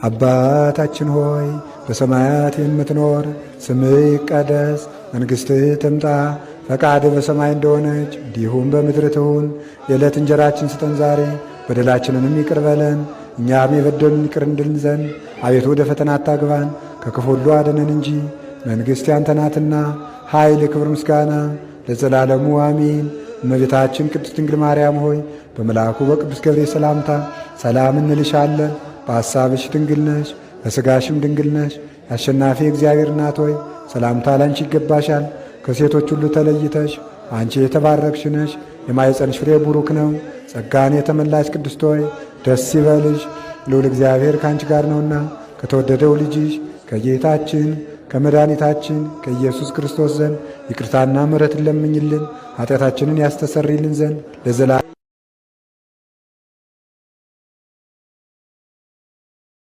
አባታችን ሆይ፣ በሰማያት የምትኖር፣ ስምህ ይቀደስ፣ መንግሥትህ ትምጣ፣ ፈቃድህ በሰማይ እንደሆነች እንዲሁም በምድር ትሁን። የዕለት እንጀራችን ስጠን ዛሬ፣ በደላችንንም ይቅር በለን እኛም የበደሉንን ይቅር እንድል ዘንድ። አቤቱ ወደ ፈተና አታግባን፣ ከክፉ ሁሉ አድነን እንጂ መንግሥት ያንተ ናትና፣ ኃይል፣ ክብር፣ ምስጋና ለዘላለሙ አሜን። እመቤታችን ቅድስት ድንግል ማርያም ሆይ፣ በመልአኩ በቅዱስ ገብርኤል ሰላምታ ሰላም እንልሻለን። በሐሳብሽ ድንግል ነሽ፣ በሥጋሽም ድንግል ነሽ። የአሸናፊ እግዚአብሔር እናት ሆይ፣ ሰላምታ ላንቺ ይገባሻል። ከሴቶች ሁሉ ተለይተሽ አንቺ የተባረክሽ ነሽ፣ የማኅፀንሽ ፍሬ ቡሩክ ነው። ጸጋን የተመላሽ ቅድስት ሆይ፣ ደስ ይበልሽ፣ ልዑል እግዚአብሔር ከአንቺ ጋር ነውና ከተወደደው ልጅሽ ከጌታችን ከመድኃኒታችን ከኢየሱስ ክርስቶስ ዘንድ ይቅርታና ምሕረትን ለምኝልን፣ ኃጢአታችንን ያስተሰርይልን ዘንድ ለዘላለም።